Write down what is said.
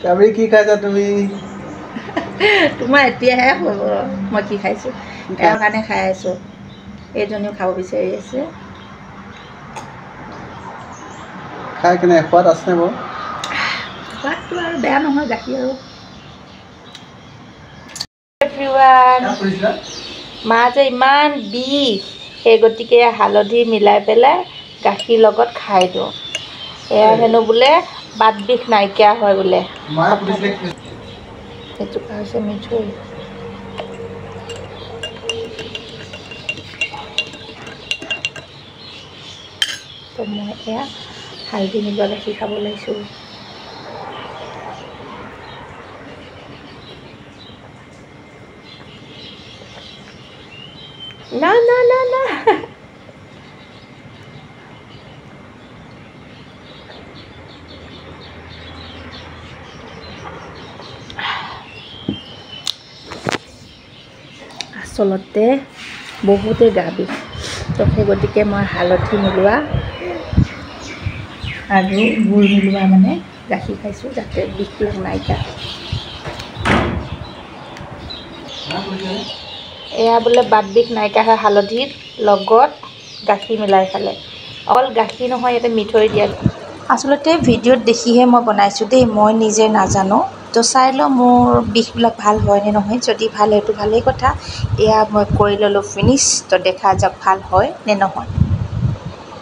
কাবেৰী, কি খাইছা তুমি? তোমাৰ এতিয়াহে হ'ব মই কি খাইছোঁ। এওঁৰ কাৰণে খাই আছোঁ, এইজনীও খাব বিচাৰি আছে। খাই কেনে সোৱাদ আছেনে বাৰু? সোৱাদটো আৰু বেয়া নহয়, গাখীৰ আৰু। এভৰিৱান, মা যে ইমান বিষ, সেই গতিকে হালধি মিলাই পেলাই গাখীৰ লগত খাই দিওঁ। এয়া হেনো বোলে বাত বিষ নাইকিয়া হয় বোলে। এটুকুৰা হৈছে মিঠৈ। তো মই এয়া হালধি মিলোৱা গাখীৰ খাব লৈছোঁ। না না না না, আচলতে বহুতেই গা বিষ, তো সেই গতিকে মই হালধি মিলোৱা আৰু গুড় মিলোৱা মানে গাখীৰ খাইছোঁ, যাতে বিষবিলাক নাইকিয়া হয়। এয়া বোলে বাত বিষ নাইকিয়া হয় হালধিৰ লগত গাখীৰ মিলাই খালে। অকল গাখীৰ নহয়, ইয়াতে মিঠৈ দিয়া। আচলতে ভিডিঅ'ত দেখিহে মই বনাইছোঁ দেই, মই নিজে নাজানো। তো চাই লওঁ মোৰ বিষবিলাক ভাল হয় নে নহয়। যদি ভাল হয় সেইটো ভালেই কথা। এয়া মই কৰি ল'লোঁ ফিনিছ। তো দেখা যাওক ভাল হয় নে নহয়।